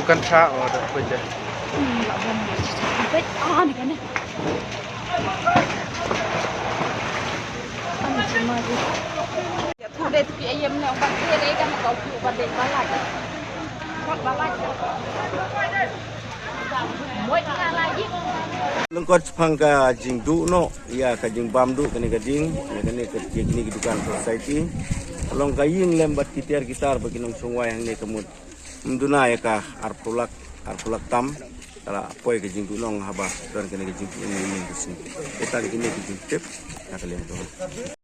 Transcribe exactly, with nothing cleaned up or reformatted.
Kan cha o da pun de. Lyngkot shaphang ka jingduh noh ïa ka jingbam duh kane ka ding, ïa kane ka, ïa kine ki dukan society. Long ka ïing lem bad ki tiar ki tar ba ki nongshong wai hangne ka mut ym duna ïa ka arphew lak, arphew lak tam. Ka la poi ka jingduh nong haba don kane ka jingduh nong ïing ka sing. Kita kine ki jingtip na ka liang tu.